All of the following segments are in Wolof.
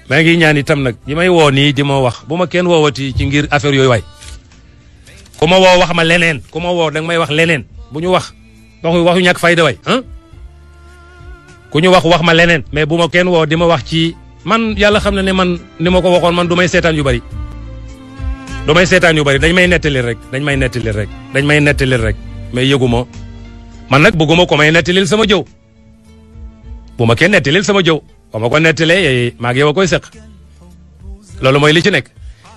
maa ngi ñaan itam nag ñi may woo nii di ma wax bu ma kenn woowati ci ngir affaire yooyu waay ku ma woo wax ma leneen ku ma woo danga may wax leneen bu ñu wax waxu ñàkk fayda waay ku ñu wax ma leneen mais bu ma kenn woo di ma wax ci man yàlla xam na ne man ni ma ko waxoon man du may seetaan yu bari dañ may nettali rek dañ may nettali rek mais yëguma man nag bëgguma ko may nettalil sama jëw bu ma kenn nettalil sama jëw ba ma ko nettalee maa ngi yow a koy seq loolu mooy li ci nekk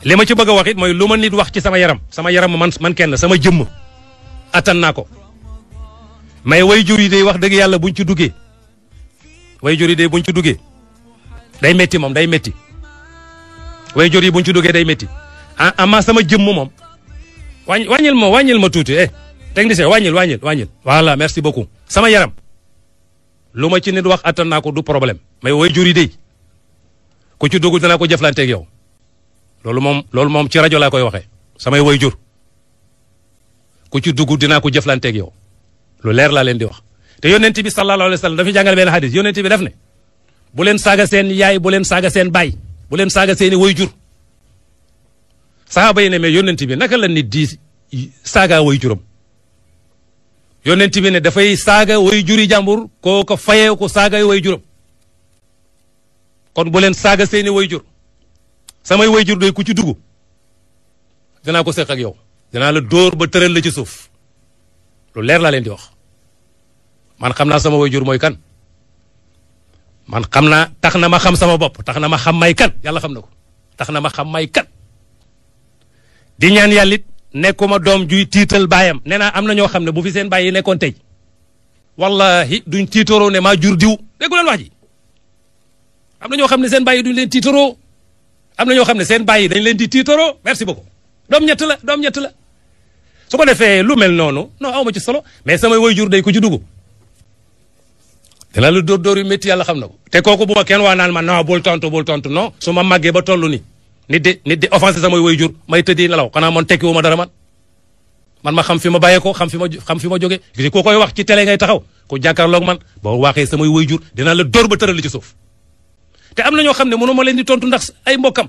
li ma ci bëgg a wax it mooy lu ma nit wax ci sama yaram man kenn sama jëmm attan naa ko mais way jur yi day wax dëgg yàlla buñ ci duggee day métti moom day métti way jur yi buñ ci duggee day métti ama sama jëmm moom wàññil ma tuuti technicien wàññil voilà merci beaucoup sama yaram lu ma ci nit wax attan naa ko du problème mais way jur yi day ku ci dugg danaa ko jëflanteeg yow loolu moom ci rajo laa koy waxee samay way jur ku ci dugg dinaa ko jëflanteeg yow lu leer laa leen di wax te yonent bi sallallahu alayhi wa sallam dafa jàngale benn hadis yonent bi def ne bu leen saaga seen yaay bu leen saaga seen baay bu leen saaga seeni way jur saxaaba yi ne mais yonent bi naka la nit di saaga way juram yonent bi ne dafay saaga way juri jàmbur koo ko fayee ko saaga way juram kon bu leen saaga seeni way jur samay way jur doy ku ci dugg dinaa ko seq ak yow dinaa la dóor ba tëral la ci suuf lu leer laa leen di wax man xam naa sama way jur mooy kan man xam naa tax na ma xam sama bopp tax na ma xam may kan yàlla xam na ko tax na ma xam may kan di ñaan yàlla it nekkuma doom juy tiital baayam nee naa am na ñoo xam ne bu fi seen baay yi nekkoon tey wallahi duñ tiitaroo ne maa jur diw déggu leen wax ji am na ñoo xam ne seen baay yi duñ leen tiitaroo am na ñoo xam ne seen baay yi dañ leen di tiitaroo merci beaucoup doom ñett la su ko defee lu mel noonu non awma ci solo mais samay waajur day ko ci dugg dina la dóor yu métti yàlla xam na ko te kooku bu ma kenn waa naan ma non bul tontu non su ma màggee ba toll ni nit di offensé samay waajur may tëddi nelaw xanaa man tekkiwu ma dara man ma xam fi ma bàyyee ko xam fi ma jógee gis ko koy wax ci télé ngay taxaw ku jàkkaarloog man boo waxee samay waajur dina la dóor ba tëral ci suuf te am na ñoo xam ne mënu ma leen di tontu ndax ay mbokkam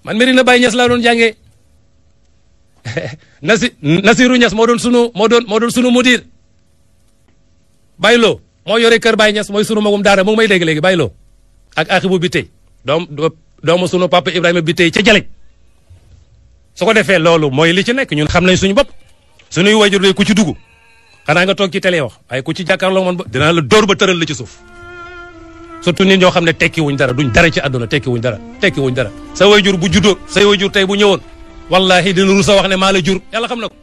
man Medina Baye Niass laa doon jàngee Nasiru Niass moo doon sunu mudir Bayloo moo yore kër Baye Niass mooy sunu magum daara mu ngi may dégg léegi Bayloo ak Axibu bi tey doomu sunu papa Ibrahima bi tey ca Jaleñ su ko defee loolu mooy li ci nekk ñun xam nañ suñu bopp suñuy wajur lay ku ci dugg xanaa nga toog ci télé wax waaye ku ci jàkkaarloo man ba dinaa la dóor ba tëral la ci suuf surtout nit ñoo xam ne tekki wuñ dara duñ dara ci àdduna tekki wuñ dara sa wayjur bu juddoo say wayjur tey bu ñëwoon wallahi dina rusa wax ne maa la jur yàlla xam na ko